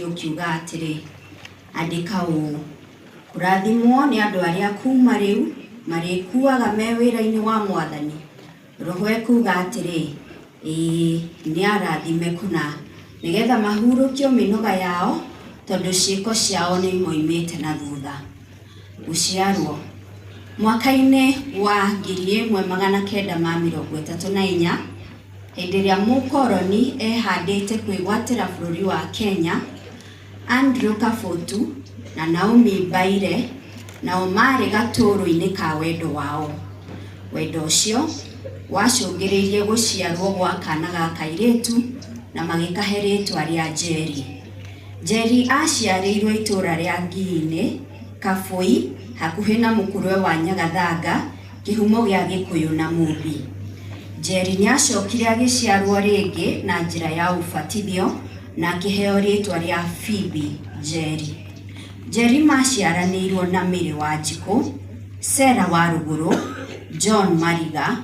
Ũkiuga atĩrĩ, andĩka ũũ, kũrathimwo nĩ andũ arĩa kuuma rĩu marĩkuaga me wĩra-inĩ wa Mwathani. Roho ekuuga atĩrĩ, ĩĩ, nĩ arathime kũna, nĩgetha mahurũkio mĩnoga yao, tondũ ciĩko ciao nĩ imoimĩte na thutha. Gũciarwo. Mwaka-inĩ wa 1934, hĩndĩ ĩrĩa mũkoroni ehandĩte kwĩgwatĩra bũrũri wa Kenya, Andrew Kabutu na Naomi Mbaire nao marĩ gatũrũ-inĩ ka wendo wao. Wendo ũcio wacũngĩrĩirie gũciarwo gwa kana ga kairĩtu na magĩkahe rĩtwa rĩa Njeri. Njeri aciarĩirwo itũra rĩa Ngiinĩ, Kabũi, hakuhĩ na mũkũrwe wa Nyagathanga, kĩhumo gĩa Gĩkũyũ na Mũmbi. Njeri nĩacokire agĩciarwo rĩngĩ na njĩra ya ũbatithio na akĩheo rĩtwa rĩa Phoebe Njeri. Njeri maciaranĩirwo na Mary Wanjikũ, Sarah Warũgũrũ, John Mariga,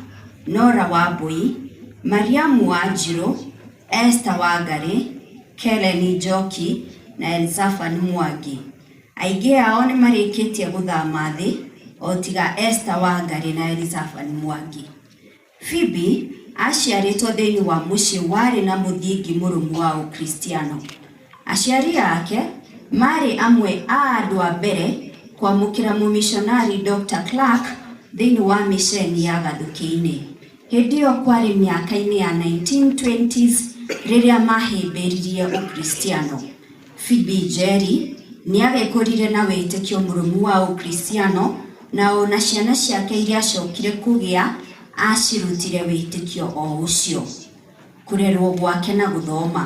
Nora Wambui, Mariamu Wanjirũ, Esther Wangarĩ, Kellen Njoki na Elzaphan Mwangi. Aingĩ ao nĩ marĩkĩtie gũthama thĩ o tiga Esther Wangarĩ na Elizaphan Mwangi. Phoebe aciarĩtwo thĩinĩ wa mũciĩ warĩ na mũthingi mũrũmu wa Ũkristiano. Aciari ake maarĩ amwe a andũ a mbere kwamũkĩra mũmishonarĩ Dr. Clark thĩinĩ wa mĩceni ya Gathukĩ-inĩ. Hĩndĩ ĩyo kwarĩ mĩaka-inĩ ya 1920s rĩrĩa mahĩmbĩririe Ũkristiano. Phoebe Njeri nĩagĩkũrire na wĩtĩkio mũrũmu wa Ũkristiano na o na ciana ciake iria acokire kũgĩa acirutire wĩtĩkio o ũcio. Kũrerwo gwake na gũthoma.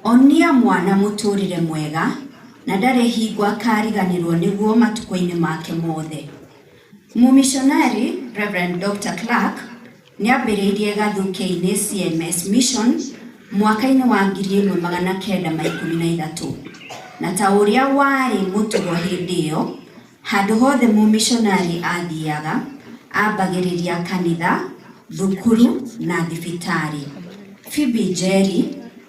Onia mwana mũtũrĩre mwega na ndarĩ hingo akariganĩrwo nĩguo matukũ-inĩ make mothe. Mũmishonarĩ Rev. Dr. Clark nĩambĩrĩirie Gathukĩ-inĩ CMS Mission mwaka-inĩ wa 1913, na ta ũrĩa warĩ mũtugo hĩndĩ ĩyo, handũ hothe mũmishonarĩ athiaga, ambagĩrĩria kanitha, thukuru na thibitarĩ. Phoebe Njeri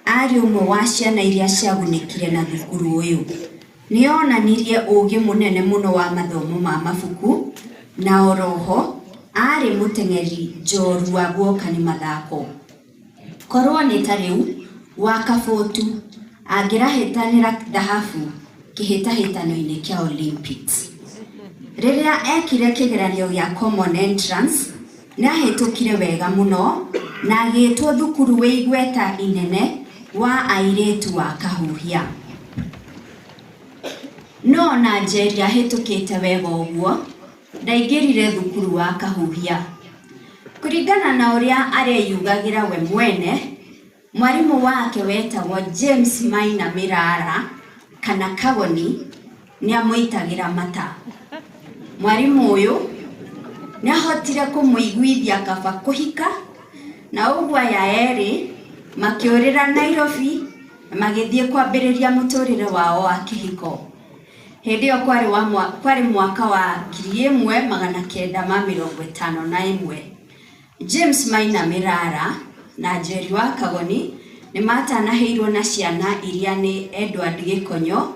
aarĩ ũmwe wa ciana iria ciagunĩkire na thukuru ũyũ. Nĩ onanirie ũũgĩ mũnene mũno wa mathomo ma mabuku na oroho aarĩ mũteng'eri njorua guoka nĩ mathako. Korwo nĩ ta rĩu Wakabũtu angĩrahĩtanĩra thahabu kĩhĩtahĩtano-inĩ kĩa Olympics. Rĩrĩa ekire kĩgeranio gĩa Common Entrance nĩ ahĩtũkire wega mũno na agĩtwo thukuru wĩ igweta inene wa airĩtu wa Kahuhia. No ona Njeri ahĩtũkĩte wega ũguo, ndaingĩrire thukuru wa Kahuhia. Kũringana na ũrĩa areyugagĩra we mwene, mwarimũ wake wetagwo James Maina Mĩrara kana Kagoni nĩamũitagĩra mata. Mwarimũ ũyũ nĩahotire kũmũiguithia kaba kũhika na ũguo aya erĩ makĩũrĩra Nairobi na magĩthiĩ kwambĩrĩria mũtũrĩre wao wa kĩhiko. Hĩndĩ ĩyo kwarĩ wa kwarĩ mwaka wa 1951. James Maina Mĩrara na Njeri wa Kagoni nĩ matanahĩirwo na ciana iria nĩ Edward Gĩkonyo,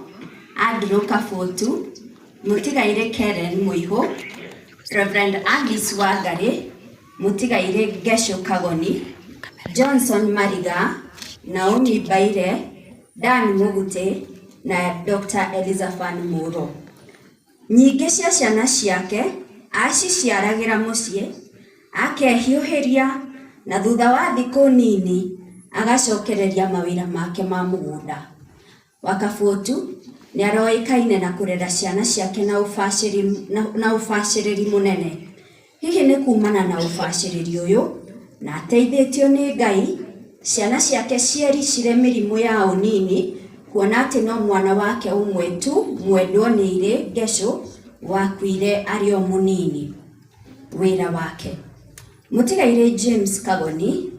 Andrew Kabũtu, mũtigairĩ Kellen Mũihũ, Reverend Alice Wangarĩ, mũtigairĩ Ngecũ Kagoni, Johnson Mariga, Naomi Mbaire, Dan Mũgutĩ na Dr. Elizaphan Mũro. Nyingĩ cia ciana ciake aciciaragĩra mũciĩ, akehiũhĩria na thutha wa thikũ nini agacokereria mawĩra make ma mũgũnda. Wakabũtu nĩ aroĩkaine na kũrera ciana ciake na ũbacĩrĩri mũnene. Hihi nĩ kumana na ũbacĩrĩri ũyũ na ateithĩtio nĩ Ngai, ciana ciake ciericire mĩrimũ ya ũnini kuona atĩ no mwana wake ũmwe tu mwendwo nĩ irĩ Ngecũ wakuire arĩ o mũnini. Wĩra wake. Mũtigairĩ James Kagoni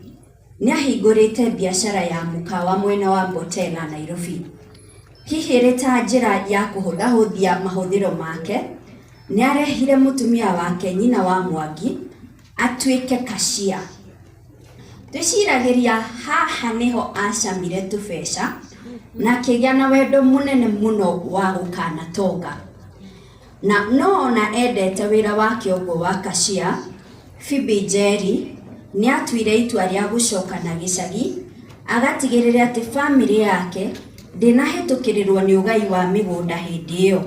nĩ ahingũrĩte biacara ya mũkawa mwena wa Mbotela, Nairobi. Hihi ĩrĩ ta njĩra ya kũhũthahũthia mahũthĩro make, nĩ arehire mũtumia wake nyina wa Mwangi atuĩke cashier. Twĩciragĩria haha nĩho acamire tũbeca. Na akĩgĩa na wendo mũnene mũno wa gũkanatonga. Na no ona endete wĩra wake ũguo wa cashier, Phoebe Njeri nĩ atuire itua rĩa gũcoka na gĩcagi agatigĩrĩre atĩ bamĩrĩ yake ndĩnahĩtũkĩrĩrwo nĩ ũgai wa mĩgũnda hĩndĩ ĩyo.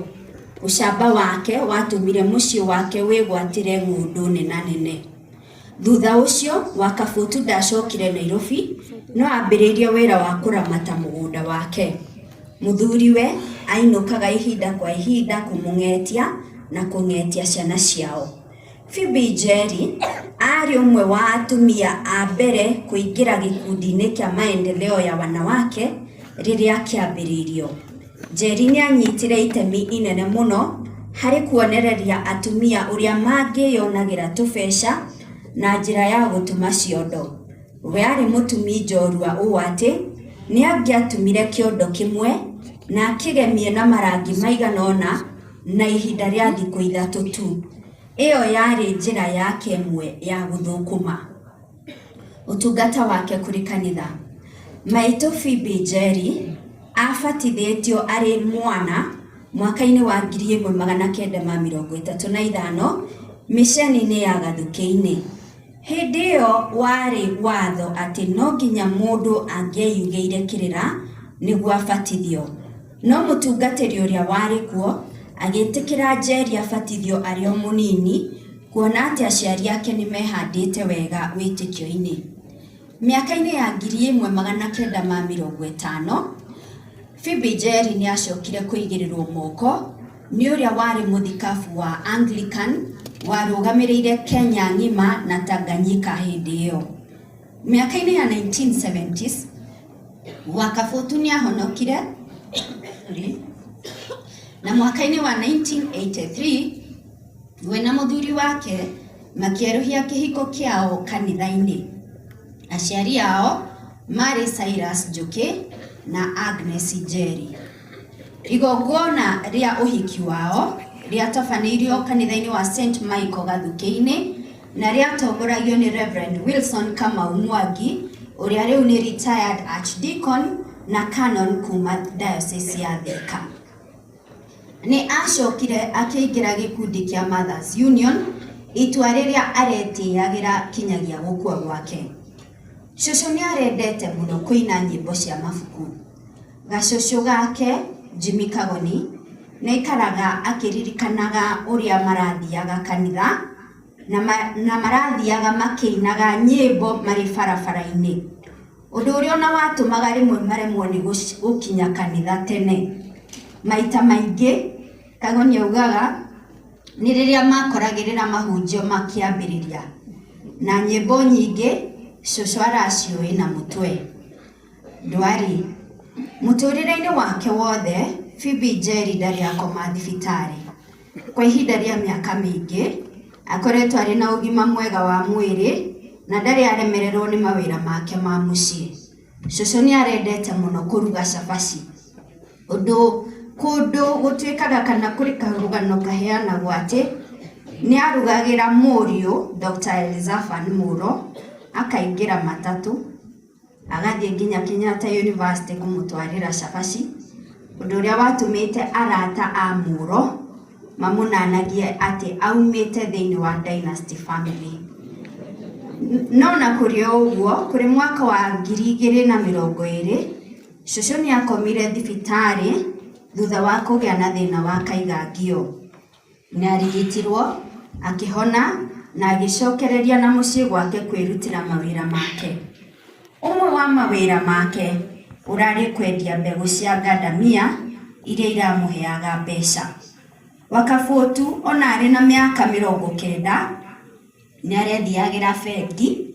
Ũcamba wake watũmire mũciĩ wake wĩgwatĩre ng'ũndũ nenanene. Thutha ũcio, Wakabutu ndacokire Nairobi no ambĩrĩirie wĩra wa kũramata mũgũnda wake. Mũthuriwe ainũkaga ihinda kwa ihinda kũmũng'etia na kũng'etia ciana ciao. Phoebe Njeri aarĩ ũmwe wa atumia a mbere kũingĩra gĩkundi-inĩ kĩa Maendeleo ya Wanawake rĩrĩa kĩambĩrĩirio. Njeri nĩ anyitire itemi inene mũno harĩ kuonereria atumia ũrĩa mangĩyonagĩra tũbeca na njĩra ya gũtuma ciondo. We aarĩ mũtumi njorua ũũ atĩ nĩ angĩatumire kĩondo kĩmwe na akĩgemie na marangi maigana ũna na ihinda rĩa thikũ 3 tu. Ĩyo yarĩ njĩra yake ĩmwe ya gũthũkũma. Ũtungata wake kũrĩ kanitha. Maitũ Phoebe Njeri abatithĩtio arĩ mwana mwaka-inĩ wa 1935 mĩceni-inĩ ya Gathukĩ-inĩ. Hĩndĩ ĩyo warĩ watho atĩ no nginya mũndũ angĩeyugĩire kĩrĩra nĩguo abatithio. No mũtungatĩri ũrĩa warĩ kuo agĩtĩkĩra Njeri abatithio arĩ o mũnini kuona atĩ aciari ake nĩ mehandĩte wega wĩtĩkio-inĩ. Mĩaka-inĩ ya 1950, Phoebe Njeri nĩ acokire kũigĩrĩrwo moko nĩ ũrĩa warĩ mũthikabu wa Anglican warũgamĩrĩire Kenya ng'ima na Tanganyika hĩndĩ ĩyo. Mĩaka-inĩ ya 1970s, Wakabutu nĩ ahonokire na mwaka-inĩ wa 1983 we na mũthuri wake makĩerũhia kĩhiko kĩao kanitha-inĩ. Aciari ao maarĩ Cyrus Njũkĩ na Agnes Njeri. Igongona rĩa ũhiki wao rĩatabanĩirio kanitha-inĩ wa St Michael Gathukĩ-inĩ na rĩatongoragio nĩ Reverend Wilson Kamau Mwangi ũrĩa rĩu nĩ retired Archdeacon na Canon kuma Diocese ya Thika. Nĩ acokire akĩingĩra gĩkundi kĩa Mothers Union, itua rĩrĩa aretĩyagĩra kinyagia gũkua gwake. Cũcũ nĩ arendete mũno kũina nyĩmbo cia mabuku. Gacũcũ gake, Jimmy Kagoni, nĩ aikaraga akĩririkanaga ũrĩa marathiaga kanitha na marathiaga makĩinaga nyĩmbo marĩ barabara-inĩ. Ũndũ ũrĩa ona watũmaga rĩmwe maremwo nĩ gũkinya kanitha tene. Maita maingĩ, Kagoni augaga, nĩ rĩrĩa makoragĩrĩra mahunjio makĩambĩrĩria. Na nyĩmbo nyingĩ, cũcũ araciũĩ na mũtwe. Ndwari. Mũtũrĩre-inĩ wake wothe, Phoebe Njeri ndarĩ akoma thibitarĩ. Kwa ihinda rĩa mĩaka mĩingĩ, akoretwo arĩ na ũgima mwega wa mwĩrĩ na ndarĩ aremererwo nĩ mawĩra make ma mũciĩ. Cũcũ nĩ arendete mũno kũruga cabaci. Ũndũ kũndũ gũtuĩkaga kana kũrĩ karũgano kaheanagwo atĩ nĩ arugagĩra mũriũ Dr. Elizaphan Muro akaingĩra matatũ agathiĩ nginya Kenyatta University kũmũtwarĩra cabaci, ũndũ ũrĩa watũmĩte arata a Muro mamũnanagie atĩ aumĩte thĩinĩ wa dynasty family. No na kũrĩ o ũguo, kũrĩ mwaka wa 2020, cũcũ nĩ akomire thibitarĩ thutha wa kũgĩa na thĩna wa kaigangio. Nĩ arigitirwo, akĩhona na agĩcokereria na mũciĩ gwake kwĩrutĩra mawĩra make. Ũmwe wa mawĩra make ũrarĩ kwendia mbegũ cia ngandamia iria iramũheaga mbeca. Wakabutu ona arĩ na mĩaka 90 nĩ arethiagĩra bengi,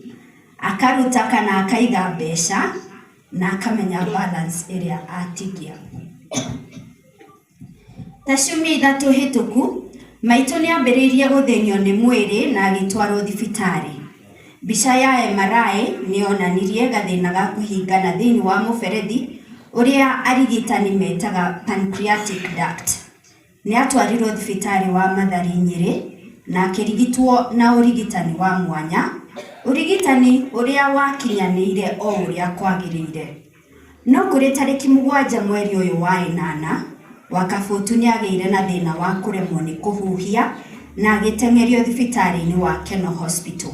akaruta kana akaiga mbeca na akamenya balance ĩrĩa atigia. Ta ciumia 3 hĩtũku, maitũ nĩ ambĩrĩirie gũthĩnio nĩ mwĩrĩ na agĩtwarwo thibitarĩ. Mbica ya MRI nĩ yonanirie gathĩna ga kũhingana thĩinĩ wa mũberethi ũrĩa arigitani metaga pancreatic duct. Nĩ atwarirwo thibitarĩ wa Mathari Nyĩrĩ na akĩrigitwo na ũrigitani wa mwanya, ũrigitani ũrĩa wakinyanĩire o ũrĩa kwagĩrĩire. No kũrĩ tarĩki 7 mweri ũyũ wa ĩnana, Wakabũtu nĩagĩire na thĩna wa kũremwo nĩ kũhuhia na agĩteng'erio thibitarĩ-inĩ wa Kenol Hospital.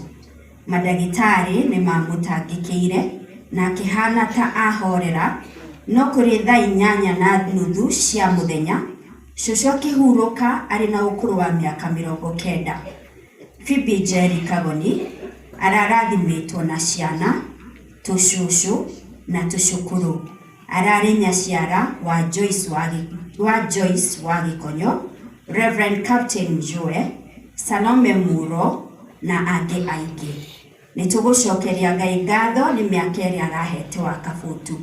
Mandagĩtarĩ nĩmamũtangĩkĩire na akĩhana ta ahorera, no kũrĩ thaa 8:30 cia mũthenya cũcũ akĩhurũka arĩ na ũkũrũ wa mĩaka 90. Phoebe Njeri Kagoni ararathimĩtwo na ciana, tũcũcũ na tũcũkũrũ. Ararĩ nyaciara wa Joyce wa Gĩkonyo, Reverend Captain Njue, Salome Muro na angĩ aingĩ. Nĩtũgũcokeria Ngai ngatho nĩ mĩaka ĩrĩa arahete Wakabũtu.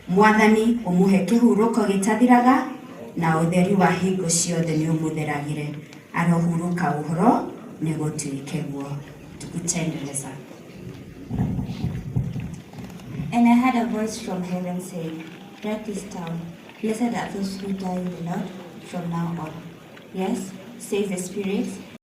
Mwathani ũmũhe kĩhurũko gĩtathiraga na ũtheri wa hingo ciothe nĩ ũmũtheragĩre. Arohurũka ũhoro nĩ gũtuĩke guo. Tukutendereza. And I heard a voice from heaven saying, "Write this down. Blessed are those who die in the Lord from now on. Yes, says the Spirit,